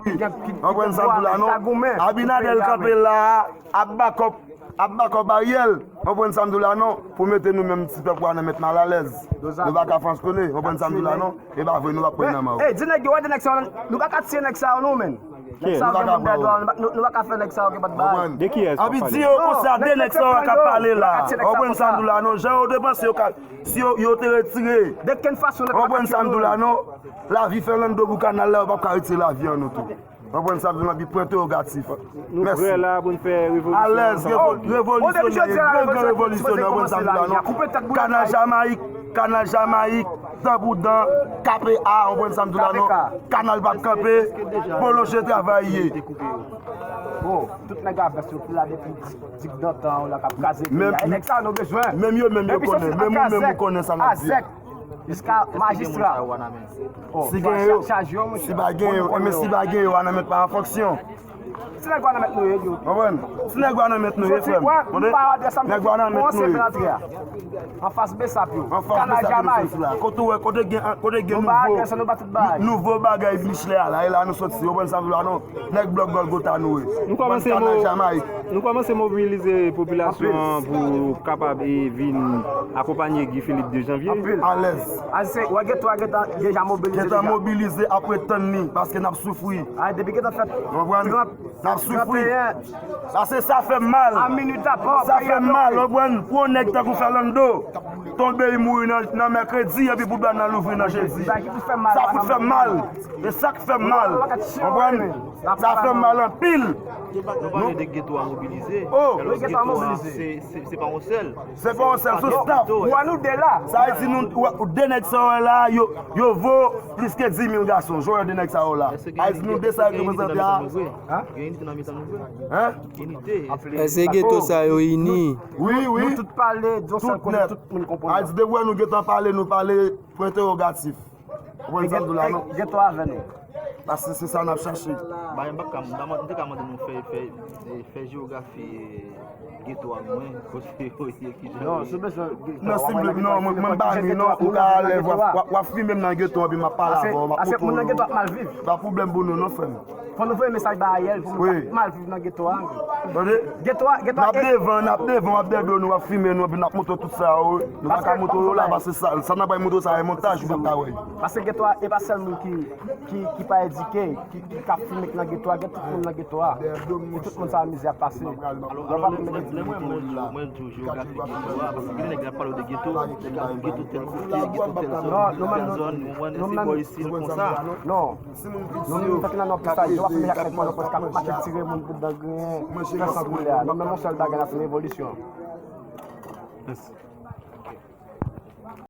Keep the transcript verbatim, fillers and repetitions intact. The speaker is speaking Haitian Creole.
Konprann sa m di w la non? Abinader kanpe la a, ap bakòp, ap bakòp Ariel. Konprann sa m di w la non? Pou mete nou menm ti pèp ou a nan mèt malalèz. Nou pa ka fè anspone. Konprann sa m di w la non? E pa vre, nou p ap pran nan men w. Ey, di nèg yo, wè de nèg sa yo, nou pa ka tiye nèg sa yo non, menn. Nèg sa yo gen moun dèyè dwa, nou pa ka fè nèg sa yo gen pòt bagay. De kiyès w ap pale? Anpi di yo konsa, de nèg sa yo k ap pale la. Konprann sa m di w la non? Jan yo te panse yo ka, si yo, yo te retire. De kenn fason, nèg pa ka tiye nou. Konprann sa m di w la non? Lavi Fernando pou kanal la, yo p ap ka retire lavi an nou tou. Konprann sa m di w la, anpi pwen entèwogatif. Nou prè la pou n fè revolisyon. Alèz, revolisyonè, gran, gran revolisyonè, konprann sa m di w la non? Kanal Jamayik, kanal Jamayik, dan pou dan, K P A, konprann sa m di w la non? Kanal p ap kanpe, pwolonje travay ye. Bon, tout nèg a vès yo ki la depi dik dantan, yo la k ap kraze peyi a. E nèg sa yo nou bezwen. Menm yo menm yo konnen, menm ou menm ou konnen sa n ap di a. Jiska majistra. Si gen yo, si pa gen yo, enben si pa gen yo, Wanament pa an fonksyon. Si nèg Wanament nou ye, yo. Konprann? Si nèg Wanament nou ye, frè m. Nèg Wanament nou ye. Anfas Besap yo. Anfas Kanal Besap yo, Jamayik. Kote w wè, kote gen, kote gen nouvo, nouvo bagay Michelet a la, e la nou soti, konprann sa m di w la non? Nèg blòk Gòlgota nou ye. Nou kòmanse, Kanal Jamayik. Nou kòmanse mobilize popilasyon an pou kapab e vin akonpanye Guy Philippe de janvye. Alèz. Ase, wè geto a gentan deja mobilize deja. Gentan mobilize, ap ret tann li, paske n ap soufri. A, depi gentan fèt trant, trant et un. N ap soufri. Paske sa fè m mal. Sa fè m mal, konprann? Pou yon nèg tankou Fernando tonbe, li mouri nan, nan mèkredi, epi boudwàn nan louvri nan jedi. Sa fout fè m mal. E sa k fè m mal. Konprann? Sa fè m mal anpil. Nou pale de geto a mobilize. Oh! Alò, geto a mobilize. Se, se, se pa yon sèl. Se pa yon sèl, se yon staff. Wè nou de la. Sa vle di nou, wè, de nèg sa yo la, yo, yo vo plis ke dis mil gason. Jwè de nèg sa yo la. Sa vle di nou de sa yo reprezante a. Gen inite nan mitan nou vre. Hein? Inite. Èske geto sa yo ini? Wi, wi. Nou tout pale, di yon sèl kote, tout moun konprann. Sa vle di depi wè nou gentan pale, nou pale pwen entèwogatif. Ou konprann sa m di w la non? Geto avè nou. Paske se sa n ap chache. Ba, m pa ka, m ta man-, m te ka mande nou fè, fè, eh, fè jewografi, eh, geto a mwen, kote yo ye, ki jan yo ye. Non, si w bezwen geto a, non, mwen, mwen pa ni, non, ou ka alèz, w ap, w ap, w ap filme m nan geto a, epi m ap pale avè w, m ap montre w. Ase moun nan geto ap mal viv. Pa pwoblèm pou nou, non, frè m. Fò nou voye mesaj ba Ariel pou moun k ap mal viv nan geto a. Tande? Geto a, geto a. N ap devan, n ap devan, w ap dèyè do nou, w ap filme nou, epi n ap montre w tout sa yo. Nou pa ka montre w yo la, paske sa, sa n ap pral montre w sa, e montaj, ou p ap ka wè l. Paske geto a, e pa sèl moun ki, ki, ki pa edike, ki, ki, k ap filme k nan geto a, gen tout moun nan geto a. E tout moun sa a mizè ap pase. Alò, alò, lè, lè mwen, mwen di w, mwen di w jewografi geto a, paske gen nèg k ap pale w de geto, geto tèl kote, geto tèl zòn, tèl zòn, ou konprann, se bò isi, nou konsa. Non. Nou menm, tankou nan Nòpòs la, yo ap fè ak nèg Pòtoprens k ap mache tire moun bout dan griyen, fè san koule a. Nou menm, yon sèl bagay, n ap fè revolisyon. Mèsi.